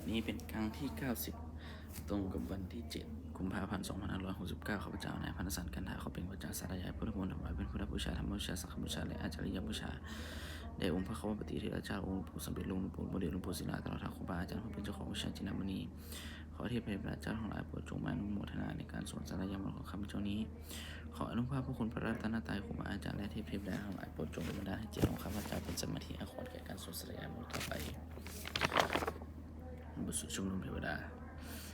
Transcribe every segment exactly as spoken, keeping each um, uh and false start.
นี้เป็นครั้งที่ 90 ตรงกับวันที่ 7 กุมภาพันธ์ 2569 ข้าพเจ้านายพันธสันต์ กันทา ขอเป็นพระเจ้าสาธยายพุทธมนต์ ถวายเป็นพุทธบูชา ธรรมบูชา สังฆบูชา และอาจาริยบูชาแด่องค์พระควัมปติเถระเจ้า องค์หลวงปู่สมเด็จ หลวงปู่บุญเดช หลวงปู่ศิลา ตลอดทั้งครูบาอาจารย์ผู้เป็นเจ้าของวิชาจินดามณี ขอเทพเทวดาเจ้าทั้งหลายโปรดจงมาอนุโมทนาในการสวดสาธยายมนต์ของข้าพเจ้านี้ ขออานุภาพพระคุณพระรัตนตรัย ครูบาอาจารย์และเทพเทวดาทั้งหลายโปรดจงดลบันดาลให้จิตของข้าพเจ้าเป็นสมาธิอาครแก่การสวดสาธยายมนต์ต่อไป บทสวดชุมนุมเทวดา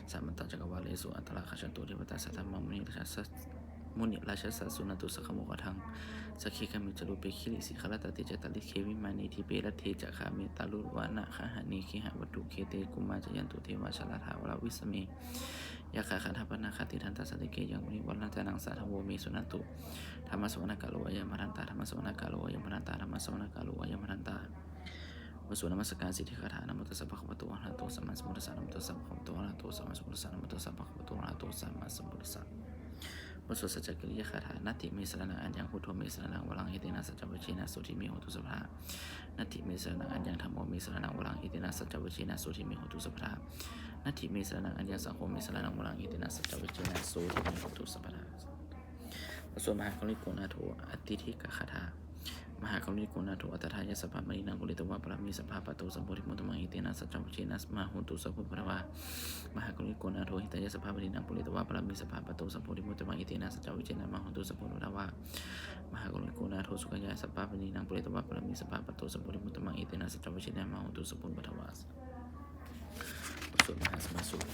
Samantā cakkavāḷesu atrāgacchantu devatā, saddhammaṃ munirājassa suṇantu saggamokkhadaṃ. Sagge kāme ca rūpe girisikharataṭe cantalikkhe vimāne, dīpe raṭṭhe ca gāme taruvanagahane gehavatthumhi khette, bhummā cāyantu devā jalathalavisame yakkhagandhabbanāgā, tiṭṭhantā santike yaṃ munivaravacanaṃ sādhavo me suṇantu. Dhammassavanakālo ayam bhadantā. Dhammassavanakālo ayam bhadantā. Dhammassavanakālo ayam bhadantā. บทสวดนมัสการสิทธิคาถา Namo tassa bhagavato arahato sammāsambuddhassa. Namo tassa bhagavato arahato sammāsambuddhassa. Namo tassa bhagavato arahato sammāsambuddhassa. บทสวดสัจจกิริยาคาถา Natthi me saraṇaṃ aññaṃ, buddho me saraṇaṃ varaṃ, etena saccavajjena sotthi me hotu sabbadā. Natthi me saraṇaṃ aññaṃ, dhammo me saraṇaṃ varaṃ, etena saccavajjena sotthi me hotu sabbadā. Natthi me saraṇaṃ aññaṃ, saṅgho me saraṇaṃ varaṃ, etena saccavajjena sotthi me hotu sabbadā. บทสวดมหาการุณิโกนาโถ อติทิกะคาถา Mahākāruṇiko nātho atthāya sabbapāṇinaṃ, pūretvā pāramī sabbā patto sambodhimuttamaṃ, etena saccavajjena mā hontu sabbupaddavā. Mahākāruṇiko nātho hitāya sabbapāṇinaṃ, pūretvā pāramī sabbā patto sambodhimuttamaṃ, etena saccavajjena mā hontu sabbupaddavā. Mahākāruṇiko nātho sukhāya sabbapāṇinaṃ, pūretvā pāramī sabbā patto sambodhimuttamaṃ, etena saccavajjena mā hontu sabbupaddavā. บทสวดมหาสมัยสูตร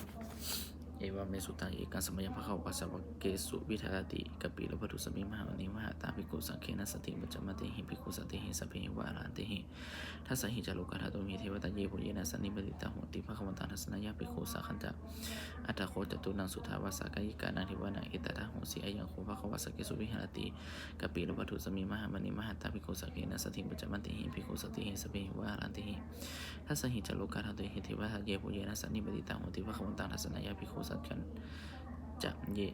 Evaṃ me sutaṃ. Ekaṃ samayaṃ bhagavā sāvakaṃsu viharati kapilavatthusmiṃ mahāvane mahatā bhikkhusaṅghena saddhiṃ pañcamattehi bhikkhusatehi sabbeheva arahantehi. Dasahi ca lokadhātūhi devatā yebhuyyena sannipatitā honti bhagavantaṃ dassanāya bhikkhusaṅghañca. Atha kho catunnaṃ suddhāvāsakāyikānaṃ devānaṃ etadahosi: Ayaṃ kho bhagavā sakkesu viharati kapilavatthusmiṃ mahāvane mahatā bhikkhusaṅghena saddhiṃ pañcamattehi bhikkhusatehi sabbeheva arahantehi. Dasahi ca lokadhātūhi devatā yebhuyyena sannipatitā honti bhagavantaṃ dassanāya bhikkhusaṅghañca. Ye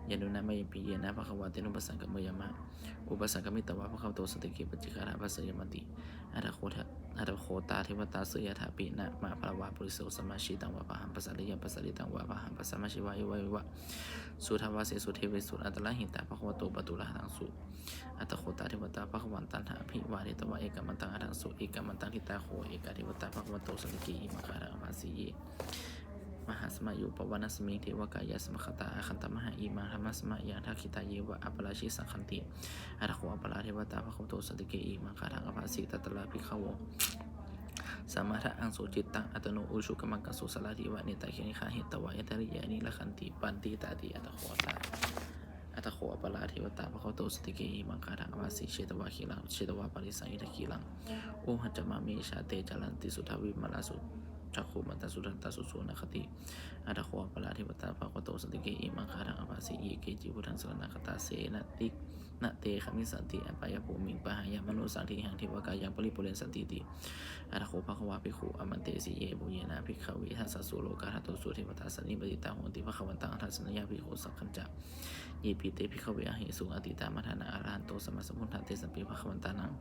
yannūna mayampi yena bhagavā tenupasaṅkameyyāma, upasaṅkamitvā bhagavato santike paccekagāthā bhāseyyāmāti. Atha kho tā, atha kho tā devatā seyyathāpi nāma balavā puriso sammiñjitaṃ vā bāhaṃ pasāreyya, pasāritaṃ vā bāhaṃ pasāreyya, evameva suddhāvāsesu devesu antarahitā bhagavato pāturahaṃsu. Atha kho tā devatā bhagavantaṃ abhivādetvā ekamantaṃ aṭṭhaṃsu. Ekamantaṃ ṭhitā kho ekā devatā bhagavato santike imaṃ gāthaṃ abhāsi: Ye mahāsamayo pavanasmiṃ, devakāyā samāgatā, āgatamha imaṃ dhammasamayaṃ, dakkhitāyeva aparājitasaṅghanti. Atha kho aparā devatā bhagavato santike imaṃ gāthaṃ abhāsi: Tatra bhikkhavo samādahaṃsu, cittaṃ attano ujukamakaṃsu, sārathīva nettāni gahetvā, indriyāni rakkhanti paṇḍitāti. Atha kho tā, atha kho aparā devatā bhagavato santike imaṃ gāthaṃ abhāsi: Chetvā khīlaṃ chetvā palighaṃ indakhīlaṃ, ūhaccamanejā te caranti suddhā vimalā, sucakkhumatā sudantā susunāgāti. Atha kho aparā devatā bhagavato santike imaṃ gāthaṃ abhāsi: Ye keci buddhaṃ saraṇaṃ gatāse, na te gamissanti apāyabhūmiṃ, pahāya mānusaṃ dehaṃ, devakāyaṃ paripūressantīti. Atha kho bhagavā bhikkhū āmantesi: Yebhuyyena bhikkhave dasasu lokadhātūsu devatā sannipatitā honti bhagavantaṃ dassanāya bhikkhusaṅghañca. Yepi te bhikkhave ahesuṃ atītamaddhānaṃ arahanto sammāsambuddhā, tesampi bhagavantānaṃ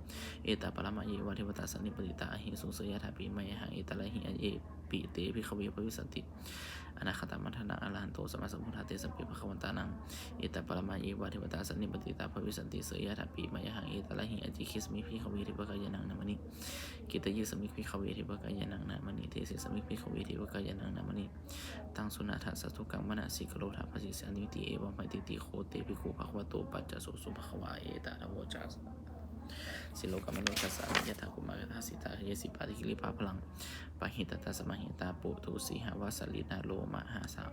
etaparamāyeva devatā sannipatitā ahesuṃ, seyyathāpi mayhaṃ etarahi. Yepi te bhikkhave bhavissanti anāgatamaddhānaṃ arahanto sammāsambuddhā, tesampi bhagavantānaṃ etaparamāyeva devatā sannipatitā bhavissanti, seyyathāpi mayhaṃ etarahi. Ācikkhissāmi bhikkhave devakāyānaṃ nāmāni, kittayissāmi bhikkhave devakāyānaṃ nāmāni, desessāmi bhikkhave devakāyānaṃ nāmāni. Taṃ suṇātha sādhukaṃ manasikarotha bhāsissāmīti. Evaṃ bhanteti kho te bhikkhū bhagavato paccassosuṃ. Bhagavā etadavoca: Silokamanukassāmi, yattha bhummā tadassitā, ye sitā girigabbharaṃ, pahitattā samāhitā, puthū sīhāva sallīnā, lomahaṃsā,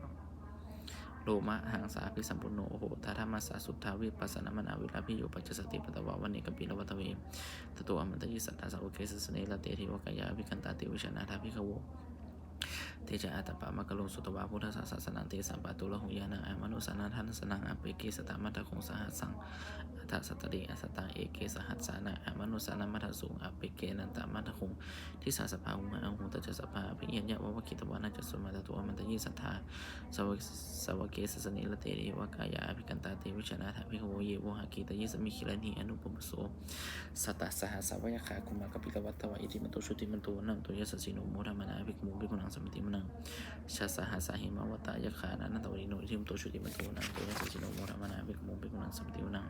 lomahaṃsābhisambhuno, odātamanasā suddhā, vippasannamanāvilā, bhiyyo pañcasate ñatvā, vane kāpilavatthave. Tato āmantayi satthā, sāvake sāsane rate, devakāyā abhikkantā, te vijānātha bhikkhavo. Te ca ātappamakaruṃ, sutvā buddhassa sāsanaṃ, tesampāturahu ñāṇaṃ, amanussāna dassanaṃ. Appeke satamaddakkhuṃ, sahassaṃ atha sattariṃ, sataṃ eke sahassānaṃ, amanussānamaddasuṃ. Appekenantamaddakkhuṃ, disā sabbā phuṭā ahuṃ, tañca sabbā abhiññāya, vavakkhitvāna cakkhumā, tato āmantayi satthā, sāva-, sāvake sāsane rate, devakāyā abhikkantā, te vijānātha bhikkhavo. Ye vohaṃ kittayissāmi, giriṃ anupubbaso, sattasahassā va yakkhā, bhummā kāpilavatthavā, iddhimanto jutimanto, vaṇṇavanto yasassino, modamānā abhikkāmuṃ, bhikkhūnaṃ samitiṃ Chasahassā hemavatā yakkhā nānattavaṇṇino iddhimanto jutimanto vaṇṇavanto yasassino modamānā abhikkāmuṃ bhikkhūnaṃ samitiṃ vanaṃ.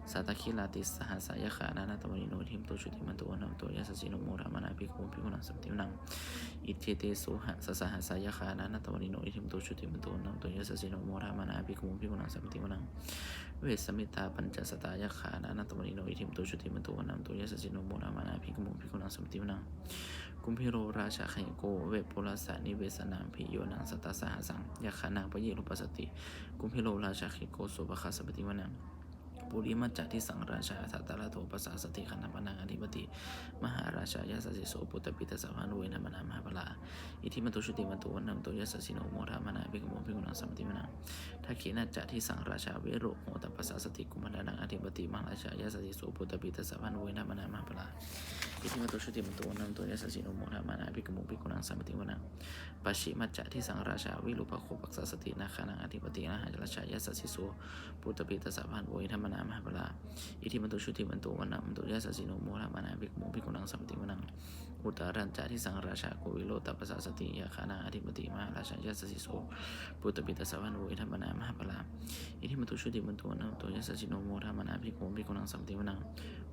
Sātāgirā tisahassā yakkhā nānattavaṇṇino iddhimanto jutimanto vaṇṇavanto yasassino modamānā abhikkāmuṃ bhikkhūnaṃ samitiṃ vanaṃ. Iccete sasahassā yakkhā nānattavaṇṇino iddhimanto jutimanto vaṇṇavanto yasassino modamānā abhikkāmuṃ bhikkhūnaṃ samitiṃ vanaṃ. Vessāmittā pañcasatā yakkhā nānattavaṇṇino iddhimanto jutimanto vaṇṇavanto yasassino modamānā abhikkāmuṃ bhikkhūnaṃ samitiṃ vanaṃ. Kumbhīro rājagahiko vepullassa nivesanaṃ bhiyyo naṃ satasahassaṃ yakkhānaṃ payirupāsati. Kumbhīro rājagahiko sopāga samitiṃ vanaṃ. Purimañca disaṃ rājā dhataraṭṭho pasāsati gandhabbānaṃ ādhipati mahārājā yasassi so. Puttāpi tassa bahavo indanāmā mahabbalā iddhimanto jutimanto vaṇṇavanto yasassino modamānā abhikkāmuṃ bhikkhūnaṃ samitiṃ vanaṃ. Dakkhiṇañca disaṃ rājā virūḷho tappasāsati kumbhaṇḍānaṃ ādhipati mahārājā yasassi so. Puttāpi tassa bahavo indanāmā mahabbalā iddhimanto jutimanto vaṇṇavanto yasassino modamānā abhikkāmuṃ bhikkhūnaṃ samitiṃ vanaṃ. Pacchimañca disaṃ rājā virūpakkho pasāsati nāgānaṃ ādhipati nāgarājā yasassi so. Puttāpi tassa bahavo indanāmā mahabbalā iddhimanto jutimanto vaṇṇavanto yasassino modamānā abhikkāmuṃ bhikkhūnaṃ samitiṃ vanaṃ. Uttarañca disaṃ rājā kuvero tappasāsati yakkhānaṃ ādhipati mahārājā yasassi so. Puttāpi tassa bahavo indanāmā mahabbalā iddhimanto jutimanto vaṇṇavanto yasassino modamānā abhikkāmuṃ bhikkhūnaṃ samitiṃ vanaṃ.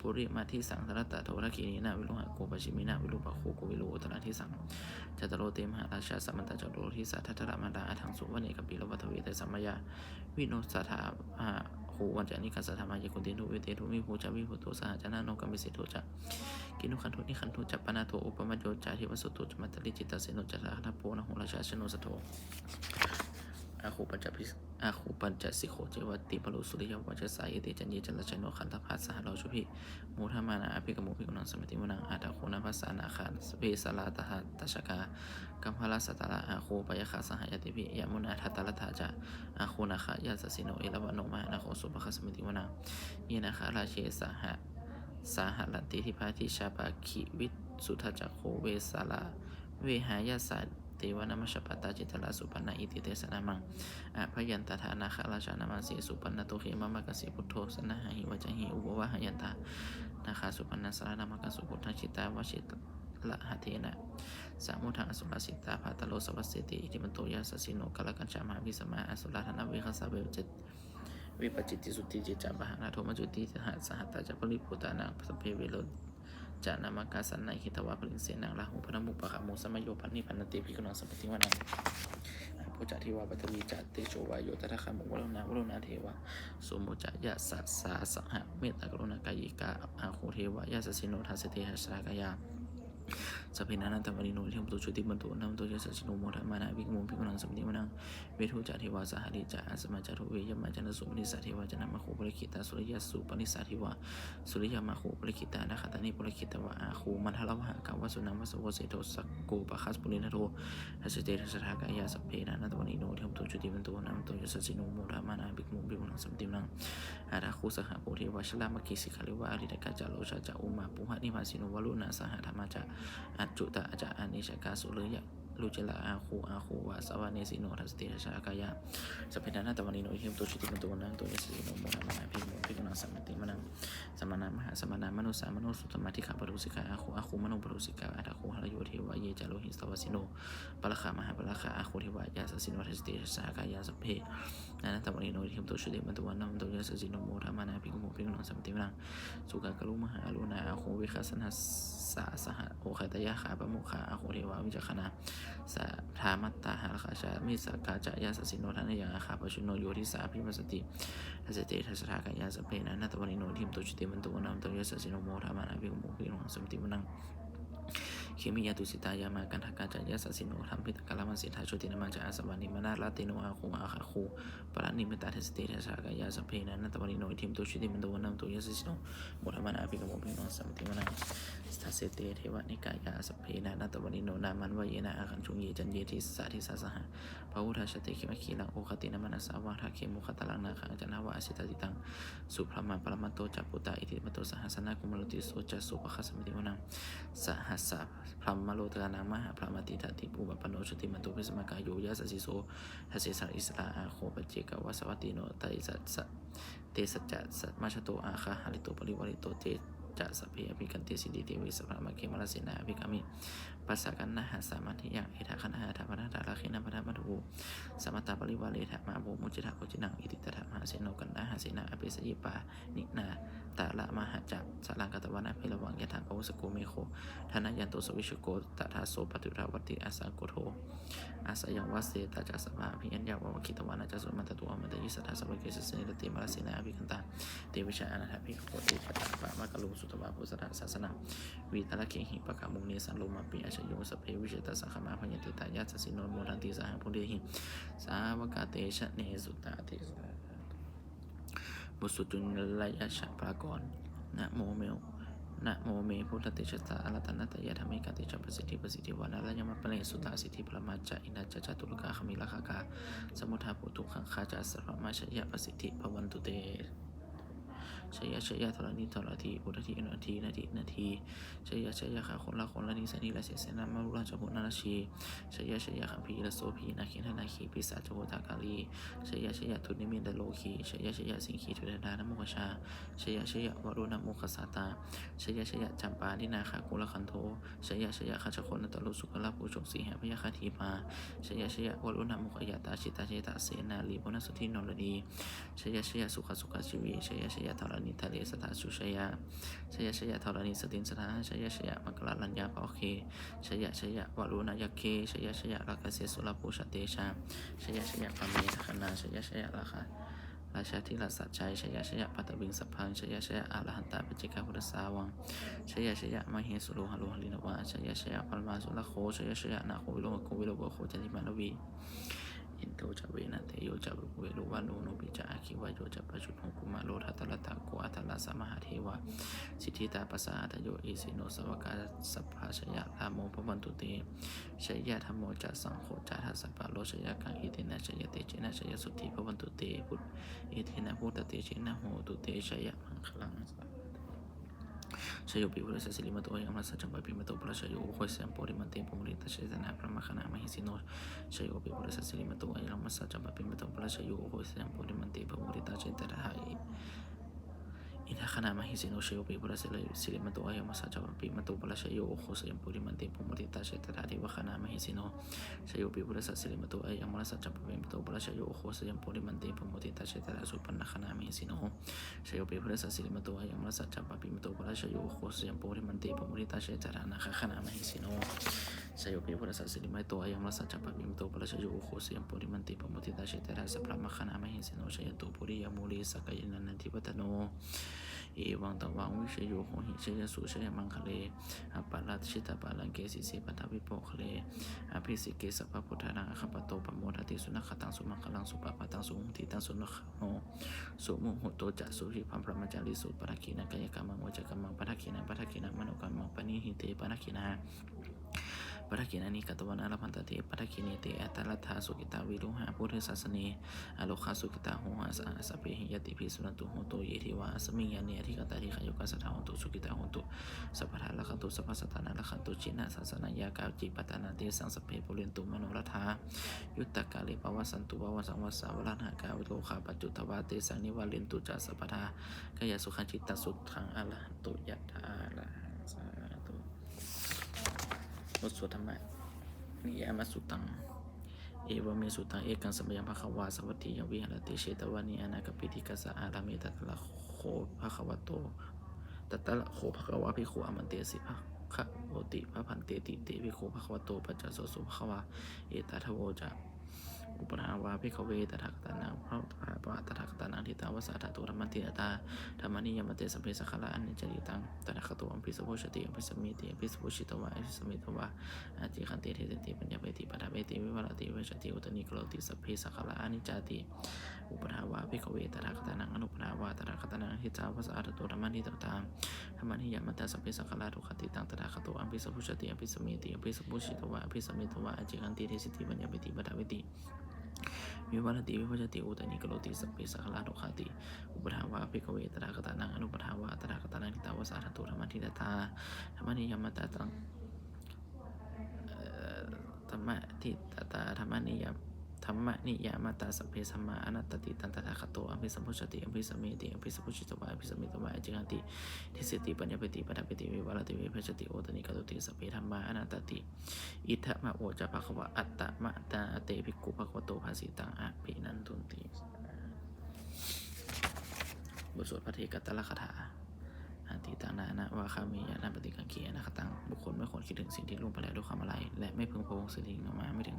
Purimaṃ disaṃ dhataraṭṭho dakkhiṇena virūḷhako pacchimena virūpakkho kuvero uttaraṃ disaṃ. Cattāro te mahārājā samantā caturo disā daddallamānā aṭṭhaṃsu vane kāpilavatthave. Tasmā raṇena saha rājāno āgū vañcanikā saha māyā kuṭeṇḍu veṭeṇḍu viṭū ca viṭuṭo saha candano kāmesu ca kinnughaṇḍu nighaṇḍu ca panādo opamañño ca devasūto ca mātali cittaseno ca gandhabbo naḷo rājā janosabho āgū pañcasikho ceva timbarū suriyavacchasā ete caññe ca rājāno gandhabbā saha rājubhi modamānā abhikkāmuṃ bhikkhūnaṃ samitiṃ vanaṃ. Athāgū nābhasā nāgā vesālā saha tacchakā kambalassatarā āgū pāyāgā saha ñātibhi yāmunā dhataraṭṭhā ca āgū nāgā yasassino erāvaṇo mahānāgo sopāga samitiṃ vanaṃ. Ye nāgarāje sahadādi dibbā dijā pakkhi visuddhacakkhū vesālā vehāyasā devā namucca pattā citrā supaṇṇā iti tesa nāmaṃ. Abhayantadā nāgarājānamāse supaṇṇato khemamakāsi buddho saṇhāhi vācāhi upavhayantā nāgā supaṇṇā saraṇamakaṃsu buddhaṃ jitā vajirahatthena samuddaṃ asurā sitā. Bhātaro sāvassete iddhimanto yasassino kālakañjā mahābhismā asurā dānaveghasā vepacitti sucitti ca pahārādo māruti saha sahasā ca baliputtānaṃ sabbe verocanāmakā sannayhitvā baliṃ senaṃ rāhubhaddamupāgamuṃ samayodāni bhaddante bhikkhūnaṃ samitiṃ vanaṃ. Āpo ca devā paṭhavī ca tejo vāyo tadāgamuṃ varuṇā vāruṇā devā somo ca yasasā saha mettākaruṇākāyikā āgū devā yasassino dasete dasadhā kāyā sabbe nānattavaṇṇino iddhimanto jutimanto vaṇṇavanto yasassino modamānā abhikkāmuṃ bhikkhūnaṃ samitiṃ vanaṃ. Veṇhū ca devā sahalī ca asamā ca duve yamā candassūpanisā devā candamāgū purakkhitā suriyassūpanisā devā suriyamāgū purakkhitā nakkhattāni purakkhitvā āgū mandavalāhakā vasūnaṃ vāsavo seṭṭho sakkopāga purindado dasete dasadhā kāyā sabbe nānattavaṇṇino iddhimanto jutimanto vaṇṇavanto yasassino modamānā abhikkāmuṃ bhikkhūnaṃ samitiṃ vanaṃ. Athāgū sahabhū devā jalamaggisikhāriva ariṭṭhakā ca rojā ca ummāpupphanibhāsino varuṇā sahadhammā ca accutā ca anejakā sūleyyarucirā āgū āgū vāsavanesino dasete dasadhā kāyā sabbe nānattavaṇṇino iddhimanto jutimanto vaṇṇavanto yasassino modamānā abhikkāmuṃ bhikkhūnaṃ samitiṃ vanaṃ. Samānā mahāsamānā mānusā mānusuttamā dīghapādosikā āgū āgū manopadūsikā. Athāgū harayo devā ye ca lohitavāsino pāragā mahāpāragā āgū devā yasassino dasete dasadhā kāyā sabbe nānattavaṇṇino iddhimanto jutimanto vaṇṇavanto yasassino modamānā abhikkāmuṃ bhikkhūnaṃ samitiṃ vanaṃ. Sukkā karumhā aruṇā āgū veghasaṇhasā saha odātagayhā pāmokkhā āgū devā vicakkhaṇā sadāmattā hāragajā missakā ca yasassino thanayaṃ āgā pajjunno yo disā abhivassati dasete dasadhā kāyā sabbe nānattavaṇṇino iddhimanto jutimanto vaṇṇavanto yasassino modamānā abhikkāmuṃ bhikkhūnaṃ samitiṃ vanaṃ. Khemiyā tusitā yāmā kaṭṭhakā ca yasassino lambitakā lāmaseṭṭhā jotināmā ca āsavā nimmānaratino āgū āgū paranimmitā dasete dasadhā kāyā sabbe nānattavaṇṇino iddhimanto jutimanto vaṇṇavanto yasassino modamānā abhikkāmuṃ bhikkhūnaṃ samitiṃ vanaṃ. Dasete devanikāyā sabbe nānattavaṇṇino nāmanvayena āgañchuṃ ye caññe disā disā saha. Pavutthajātimakkhīlaṃ oghatiṇṇamanāsavaṃ dakkhemoghataraṃ nāgaṃ candaṃva asitātitaṃ. Subrahmā paramatto ca puttā iddhimato saha sanaṅkumāro tisso ca sopāga samitiṃ vanaṃ. Sahassabrahmalokānaṃ mahābrahmābhitiṭṭhati upapanno jutimanto bhismākāyo yasassi so. Dasettha issarā āgū paccekavasavattino tesañca majjhato āgā hārito parivārito te ca sabbe abhikkante sinde deve sabrahmake mārasenā abhikkāmi. passa kaṇhassa mandiyaṃ, etha gaṇhatha bandhatha, rāgena bandhamatthu, samantā parivāretha, mā vo muñcittha koci naṃ. Iti tattha mahāseno, kaṇhasenaṃ apesayi, pāṇinā talamāhacca, saraṃ katvāna bheravaṃ. Yathā pāvussako megho, thanayanto savijjuko, tadā so paccudāvatti, asaṅkuddho asayaṃvase. Tañca sabbaṃ abhiññāya, vavakkhitvāna cakkhumā, tato āmantayi satthā, sāvake sāsane rate, mārasenā abhikkantā, te vijānātha bhikkhavo. Etaṃ bhagavanā paccassosuṃ, sutvā buddhassa sāsanaṃ, vītarāgehi pakkāmuṃ, nesaṃ lomampi iñjayuṃ. Sabbe vijitasaṅgāmā, bhayanti tejasā yasassi, modanti saha bhūtehi, sāvakā te janesutāti. บทสวดจุลลักษณะพยากรณ์ Namo me, namo me buddhatejassā, ratanattayadhammikā, tejapasiddhi pasīdevā, nārāyapālena sutā, siddhibrahmā ca indā ca, catulokā gambhīrakkhakā, samuddā bhūtuṃ gaṅgā ca, sabrahmajayapasiddhi bhavantu te. Jaya jaya dharaṇi dharadī, udadhi udadhī, nadi nadī, jaya jaya gaganalatanalatanī, sindhurāja sindhurājambhū narajī, jaya jaya gambhīrasobhī, nāgendanāgī, pisācabhūtakālī, jaya jaya dunnimittarogī, jaya jaya siṅgī sudanāgamokkhajā, jaya jaya varuṇamukhasātrā, jaya jaya campādināgakulagantho, jaya jaya gajjagonnaturaṅga sukarabhujaṅga sīhabyagghadīpā, jaya jaya varuṇamukhayātrā, jitajitasennārī, vaṇṇavanasudhī naradī, jaya jaya sukhā sukhā jīvī, jaya jaya dharaṇītale sadā sujayā, jaya jaya dharaṇī santin sadā, jaya jaya maṅkarājaraññā bhavagge, jaya jaya varuṇayakkhe, jaya jaya rakkhase surabhujatejā, jaya jaya brahmendagaṇā, jaya jaya rakkhārājādhirājasājjaya, jaya jaya paṭhaviṃ sabbaṃ, jaya jaya arahantā paccekabuddhasāvaṃ, jaya jaya mahesuro haro harindevā, jaya jaya brahmā surakkho, jaya jaya nāgo viruḷhako virūpakkho candimā ravi, indo ca venateyyo ca, varuṇo ca aggi vāyo ca pājuṇho, kumāro dhataraṭṭhako, aṭṭhārasa mahādevā, siddhitāpasaādayo, isino sāvakā sabbā, jayarāmo bhavantu te. Jayadhammo ca saṅgho ca, dasapālo jayakaṃ, etena jayatejena jayasotthī bhavantu te. Bud-, etena buddhatejena hotu te jayamaṅgalaṃ. Jayopi buddhassa sirīmato ayaṃ, mārassa ca pāpimato parājayo, ugghosayaṃ bodhimaṇḍe pamoditā, jayaṃ tadā brahmagaṇā mahesino. Jayopi buddhassa sirīmato ayaṃ, mārassa ca pāpimato parājayo, ugghosayaṃ bodhimaṇḍe pamoditā, jayaṃ tadā indagaṇā mahesino. Jayopi buddhassa sirīmato ayaṃ, mārassa ca pāpimato parājayo, ugghosayaṃ bodhimaṇḍe pamoditā, jayaṃ tadā devagaṇā mahesino. Jayopi buddhassa sirīmato ayaṃ, mārassa ca pāpimato parājayo, ugghosayaṃ bodhimaṇḍe pamoditā, jayaṃ tadā supaṇṇagaṇā mahesino. Jayopi buddhassa sirīmato ayaṃ, mārassa ca pāpimato parājayo, ugghosayaṃ bodhimaṇḍe pamoditā, jayaṃ tadā nāgagaṇā mahesino. Jayopi buddhassa sirīmato ayaṃ, mārassa ca pāpimato parājayo, ugghosayaṃ bodhimaṇḍe pamoditā, jayaṃ tadā sabrahmagaṇā mahesino. Jayanto bodhiyā mūle, sakyānaṃ nandivaḍḍhano, evaṃ tvaṃ vijayo hohi, jayassu jayamaṅgale, aparājitapallaṅke, sīse paṭhavipokkhare, abhiseke sabbabuddhānaṃ, aggappatto pamodati. Sunakkhattaṃ sumaṅgalaṃ, supabhātaṃ suhuṭṭhitaṃ, sukhaṇo sumuhutto ca, suyiṭṭhaṃ brahmacārisu, padakkhiṇaṃ kāyakammaṃ, vācākammaṃ padakkhiṇaṃ, padakkhiṇaṃ manokammaṃ, paṇidhī te padakkhiṇā, padakkhiṇāni katvāna, labhantatthe padakkhiṇe. Te atthaladdhā sukhitā viruḷhā, buddhasāsane arogā sukhitā, hoha saha sabbehi ñātibhi. Suṇantu bhonto ye devā, asmiṃ ṭhāne adhigatā, dīghāyukā sadā hontu, sukhitā hontu sabbadā, rakkhantu sabbasattānaṃ, rakkhantu jinasāsanaṃ. Yā kāci patthanā tesaṃ, sabbe pūrentu manorathā, yuttakāle pavassantu, vassaṃ vassā valāhakā, rogā paccuppavā tesaṃ, nivārentu ca sabbadā, kāyasukhaṃ cittasukhaṃ, arahantu yathārahaṃ. Sādhu. บทสวด Dhammaniyāmasuttaṃ. Evaṃ me sutaṃ. Ekaṃ samayaṃ bhagavā sāvatthiyaṃ viharati jetavane anāthapiṇḍikassa ārāme. Tatra kho bhagavato, tatra kho bhagavā bhikkhū āmantesi bhagavoti. Bhadanteti te bhikkhū bhagavato paccassosuṃ. Bhagavā etadavoca. Uppādā vā bhikkhave tathāgatānaṃ, uppādā vā tathāgatānaṃ, ṭhitāva sā dhātu dhammaṭṭhitatā. Dhammaniyāmataṃ sabbe saṅkhārā aniccāti. Taṃ tathāgato abhisambujjhati abhisameti, abhisambujjhitvā abhisametvā ācikkhati deseti paññapeti paṭṭhapeti vivarati vibhajati uttānīkaroti sabbe saṅkhārā aniccāti. Uppādā vā bhikkhave tathāgatānaṃ, anuppādā vā tathāgatānaṃ, ṭhitāva sā dhātu dhammaṭṭhitatā. Dhammaniyāmataṃ sabbe saṅkhārā dukkhāti. Taṃ tathāgato abhisambujjhati abhisameti, abhisambujjhitvā abhisametvā ācikkhati deseti paññapeti paṭṭhapeti vivarati vibhajati uttānīkaroti sabbe saṅkhārā dukkhāti. Uppādā vā bhikkhave tathāgatānaṃ, anuppādā vā tathāgatānaṃ, ṭhitāva sā dhātu dhammaṭṭhitatā. Dhammaniyāmataṃ, eh, dhammaṭṭhitatā. Dhammaniyā-, dhammaniyāmatā: sabbe dhammā anattāti. Taṃ tathāgato abhisambujjhati abhisameti, abhisambujjhitvā abhisametvā ācikkhati deseti paññapeti paṭṭhapeti vivarati vibhajati uttānīkaroti: sabbe dhammā anattāti. Idamavoca bhagavā. Attamanā te bhikkhū bhagavato bhāsitaṃ abhinandunti. บทสวดภัทเทกรัตตคาถา Atītaṃ nānvāgameyya nappaṭikaṅkhe anāgataṃ. บุคคลไม่ควรคิดถึงสิ่งที่ล่วงไปแล้วด้วยความอาลัย และไม่พึงพะวงสิ่งที่ยังมาไม่ถึง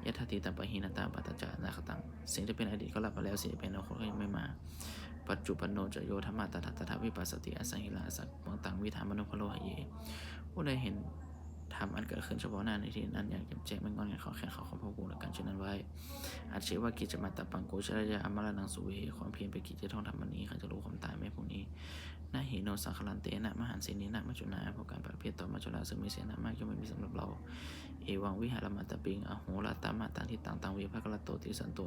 Yadatītaṃ pahīnantaṃ appattañca anāgataṃ. สิ่งที่เป็นอดีตก็ละไปแล้ว สิ่งที่เป็นอนาคตก็ยังไม่มา Paccuppanno ca yo dhammaṃ tattha tattha vipassati, asaṃhiraṃ asaṅkhataṃ viddhā manubrūhaye. ผู้ใดเห็นธรรมอันเกิดขึ้นเฉพาะหน้าในที่นั้นอย่างแจ่มแจ้ง ไม่ง่อนแง่นคลอนแคลน เขาก็พะวงและกันเช่นนั้นไว้ Ajjeva kiccamātappaṃ ko jaññā maraṇaṃ suve. ความเพียรเป็นกิจที่ต้องทำวันนี้ ใครจะรู้ความตายแม้พรุ่งนี้ Na hi no saṅgarantena mahasenena maccunā. เพราะการผัดเพี้ยนต่อมัจจุราชซึ่งมีเสนามาก ย่อมไม่มีสำหรับเรา Evaṃ vihārimātāpiṃ ahorattamatanditaṃ, taṃ ve bhaddekarattoti santo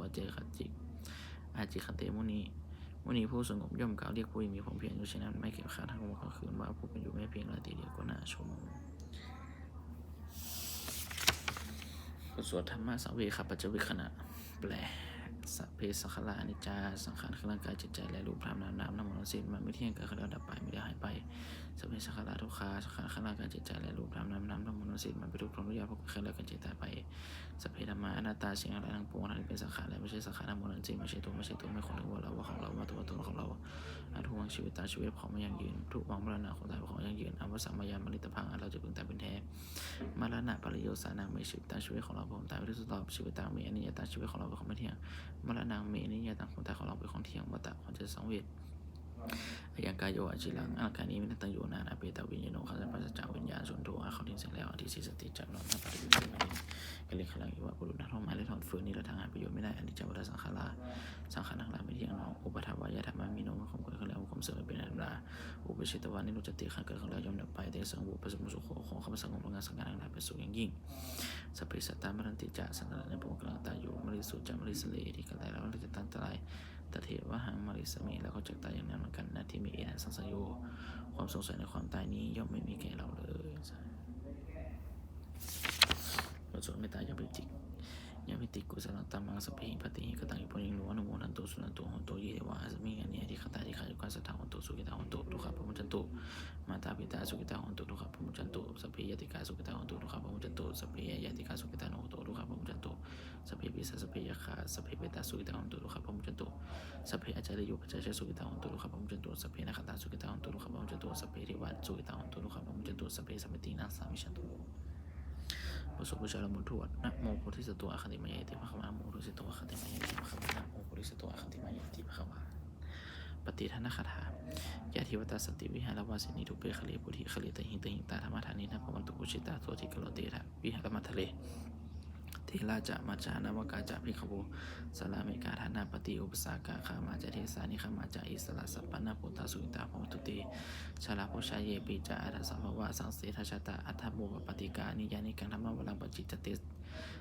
ācikkhate muni. มุนีผู้สงบย่อมกล่าวเรียกผู้ยังมีความเพียรอยู่เช่นนั้น ไม่เกียจคร้านทั้งกลางวันกลางคืน ว่าผู้เป็นอยู่แม้เพียงราตรีเดียวก็น่าชม บทสวดธรรมสังเวคปัจจเวกขณะ แปล Sabbe saṅkhārā aniccā. สังขารคือร่างกายจิตใจและรูปธรรมนามธรรมทั้งหมดทั้งสิ้น มันไม่เที่ยง เกิดขึ้นแล้วดับไป มีแล้วหายไป Sabbe saṅkhārā dukkhā. สังขารคือร่างกายจิตใจและรูปธรรมนามธรรมทั้งหมดทั้งสิ้น มันเป็นทุกข์ทนทุกข์ยาก เพราะเกิดขึ้นแล้วแก่เจ็บตายไป Sabbe dhammā anattā. สิ่งทั้งหลายทั้งปวง ทั้งที่เป็นสังขารและไม่ใช่สังขารทั้งหมดทั้งสิ้น ไม่ใช่ตัว ไม่ใช่ตน ไม่ควรถือว่าเรา ว่าของเรา ว่าตัว ว่าตนของเรา Addhuvaṃ jīvitaṃ. ชีวิตเป็นของไม่ยั่งยืน Dhuvaṃ maraṇaṃ. ความตายเป็นของยั่งยืน Avassaṃ mayā maritabbaṃ. อันเราจะพึงตายเป็นแท้ Maraṇapariyosānaṃ me jīvitaṃ. ชีวิตของเราเป็นของตายเป็นที่สุดรอบ Jīvitaṃ me aniyataṃ. ชีวิตของเราเป็นของไม่เที่ยง Maraṇaṃ me aniyataṃ. ความตายของเราเป็นของเที่ยง Vata. ขอเจ้าสังเวช Ayaṃ kāyo aciraṃ arakkhaṃ, nibbantaṃ yo nānvāgatamiddhāya. Apetaviññāṇo, ครั้นสัมปชัญญะวิญญาณสุนทรีย์ เขาทิ้งเสียแล้ว Adhisessati. จักนอนทับ Paṭiviṃsu. Kaliṅgaraṃ iva บุรุษหน้าท่อนไม้และท่อนฟืน Niratthaṃ. หาประโยชน์มิได้ Aniccā vata saṅkhārā. สังขารทั้งหลายไม่เtīยงหนอ Uppādavayadhammā vinayyo. มีความเกิดขึ้นแล้ว มีความเสื่อมเป็นธรรมดา Uppajjitvā nirujjhati. ครั้นเกิดขึ้นแล้วย่อมดับไป Tesaṃ vūpasamo sukho. ความสงบระงับสังขารทั้งหลายเป็นสุขอย่างยิ่ง Sabbe sattā maranti ca. สัตว์ทั้งหลายในปวงเกิดแก่ตายอยู่ Mariṃsu ca marissare. ที่เกิดตายแล้วย่อมแตกดับตาย Tathevāhaṃ marissāmi. เราก็จักตายอย่างนั้นเหมือนกัน Natthi me ettha saṃsayo. ความสงสัยในความตายนี้ย่อมไม่มีแก่เราเลย บทสวดเมตตาย้ำเตือนจิต Yampīti kusalaṃ dhammaṃ sabbehi pattihi kataṃ yo paṇīno anumodantu suṇantu bhonto ye devā asmiṃ ṭhāne adhigatā dīghāyukā sadā hontu sukhitā hontu dukkhā pamuccantu. Mātā pitā sukhitā hontu dukkhā pamuccantu. Sabbe ñātikā sukhitā hontu dukkhā pamuccantu. Sabbe aññātikā sukhitā hontu dukkhā pamuccantu. Sabbe pisā sabbe yakkhā sabbe petā sukhitā hontu dukkhā pamuccantu. Sabbe ācariyupajjhāyā sukhitā hontu dukkhā pamuccantu. Sabbe nakkhattā sukhitā hontu dukkhā pamuccantu. Sabbe devā sukhitā hontu dukkhā pamuccantu. Sabbe sampattīnaṃ samijjhantu. บทสวดบูชาหลวงปู่ทวด Namo bodhisatto āgantimāya iti bhagavā. Namo bodhisatto āgantimāya iti bhagavā. Namo bodhisatto āgantimāya iti bhagavā. Pattidānagāthā. Yā devatā santi vihāravāsinī thūpe ghare bodhighare tahiṃ tahiṃ, tā dhammadānena bhavantu pūjitā, sotthiṃ karontedha vihāramaṇḍale. Therā ca majjhā navakā ca bhikkhavo, sārāmikā dānapatī upāsakā, gāmā ca desā nigamā ca issarā, sappāṇabhūtā sukhitā bhavantu te. Jalābujā yepi ca aṇḍasambhavā, saṃsedajātā athavopapātikā, niyyānikaṃ dhammavaraṃ paṭicca te,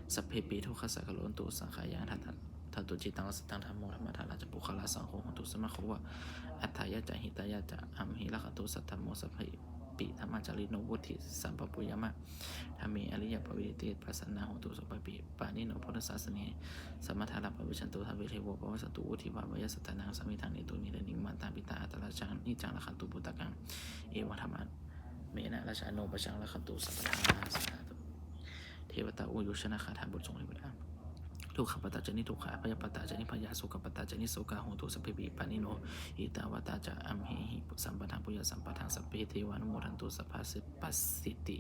sabbepi dukkhassa karontu saṅkhayaṃ. Ṭhātu cittaṃ pasasitaṃ dhammo, dhammaddharā ca puggalā, saṅgho hotu samaggo va, atthāya ca hitāya ca. Amhe rakkhatu saddhammo, sabbepi dhammacārino, vuḍḍhiṃ sampāpuṇeyyāma, dhamme ariyappavedite. Pasannā hontu sabbepi, pāṇino buddhasāsane, sammā dhāraṃ pavecchanto, sabbe devā pavassatu, vuḍḍhibhāvāya sattānaṃ, samiddhaṃ netu medaniṃ. Mātāpitā atrajaṃ niccaṃ rakkhantu puttakaṃ, evaṃ dhammena rājāno, pajaṃ rakkhantu sabbadā. Sādhu. Devatāuyyojanagāthā. บทสวดเทวดา Dukkhappattā ca niddukkhā, bhayappattā ca nibbhayā, sokappattā ca nissokā, hontu sabbepi pāṇino. Ettāvatā ca amhehi, sambhataṃ puññasampadaṃ, sabbe devānumodantu, sabbasampattisiddhi,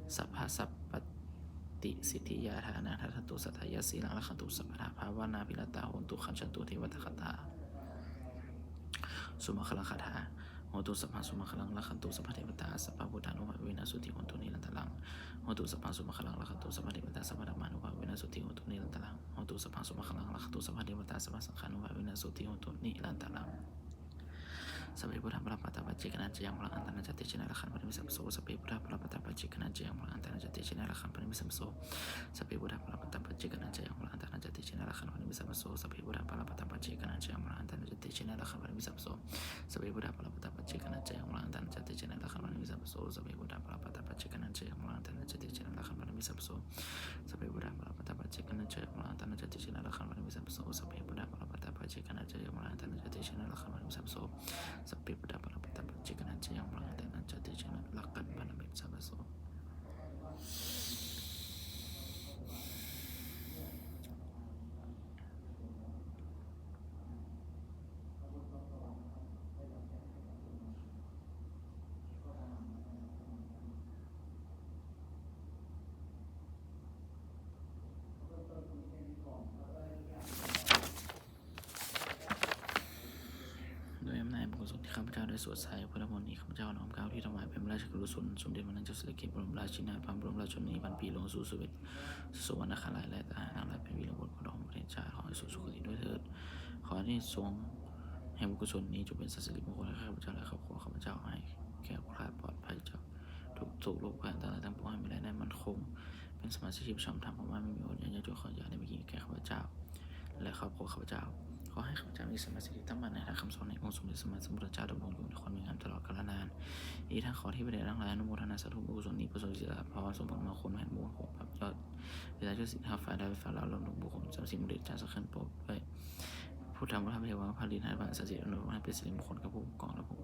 sabbasampattisiddhiyā. Dānaṃ dadantu saddhāya, sīlaṃ rakkhantu sabbadā, bhāvanābhiratā hontu, gacchantu devatāgatā. Sumaṅgalagāthā. Hotu sabbaṃ sumaṅgalaṃ, rakkhantu sabbadevatā, sabbabuddhānubhāvena, sotthī hontu nirantaraṃ. Hotu sabbaṃ sumaṅgalaṃ, rakkhantu sabbadevatā, sabbadhammānubhāvena, sotthī hontu nirantaraṃ. Hotu sabbaṃ sumaṅgalaṃ, rakkhantu sabbadevatā, sabbasaṅghānubhāvena, sotthī hontu nirantaraṃ. Sabbe buddhā balappattā, paccekānañca yaṃ balaṃ, antarañca tejena rakkhaṃ bandhāmi sabbaso. Sabbe buddhā balappattā, paccekānañca yaṃ balaṃ, antarañca tejena rakkhaṃ bandhāmi sabbaso. Sabbe buddhā balappattā, paccekānañca yaṃ balaṃ, antarañca tejena rakkhaṃ bandhāmi sabbaso. Sabbe buddhā balappattā, paccekānañca yaṃ balaṃ, antarañca tejena rakkhaṃ bandhāmi sabbaso. Sabbe buddhā balappattā paccekānañca yaṃ balaṃ, taṃ tejena rakkhaṃ bandhāmi sabbaso. Sabbe buddhā balappattā paccekānañca yaṃ balaṃ, taṃ tejena rakkhaṃ bandhāmi sabbaso. Sabbe buddhā balappattā paccekānañca yaṃ balaṃ, taṃ tejena rakkhaṃ bandhāmi sabbaso. Sabbe buddhā balappattā paccekānañca yaṃ balaṃ, taṃ tejena rakkhaṃ bandhāmi sabbaso. Sabbe buddhā balappattā paccekānañca yaṃ balaṃ, taṃ tejena rakkhaṃ bandhāmi sabbaso. ด้วยอำนาจบุญกุศลที่ข้าพเจ้าได้สวดสาธยายพุทธมนต์นี้ ข้าพเจ้าน้อมเกล้าที่ถวายเป็นพระราชกุศลสมเด็จพระนางเจ้าสิริกิติ์บรมราชินีนาถ พระบรมราชชนนีพันปีหลวง สู่สุเวสสุวรรณคาลัย และตาหานาลัย เป็นวีรบุรุษของพระองค์เจ้า ขอให้สู่สุคติด้วยเถิด ขอให้อานิสงส์แห่งบุญกุศลนี้จงเป็นสัตว์สิริมงคลให้ข้าพเจ้าและครอบครัวข้าพเจ้า ให้แคล้วคลาดปลอดภัยจากทุกข์โศกโรคภัยอันตรายทั้งปวง ให้มีรายได้มั่นคง เป็นสมาชิกที่ชอบธรรม เพราะว่าไม่มีอดอยากยากจน ขออย่าได้มีกินแก่ข้าพเจ้า และครอบครัวข้าพเจ้า ขอให้ข้าพเจ้ามีสมาธิตั้งมั่นในหลักคำสอนแห่งองค์สมเด็จพระสัมมาสัมพุทธเจ้า ดำรงอยู่ในความดีงามตลอดกาลนาน อีกทั้งขอเทพเทวดาทั้งหลายอนุโมทนาสาธุบุญกุศลนี้ ประเสริฐศรีสาพร สมผลมงคล แห่งบุญของพระยอดวิชาชื่อสิทธิ์ห้าฝ่ายได้ฝ่ายเรารวมถึงบุคคลสามสิบบุรีจารย์สักขันโปรดด้วยพุทธานุภาพ เทวานุภาพ ฤทธานุภาพ ศักดิ์สิทธิ์อนุภาพ ให้เป็นสิริมงคลกับผู้ปกครองและผู้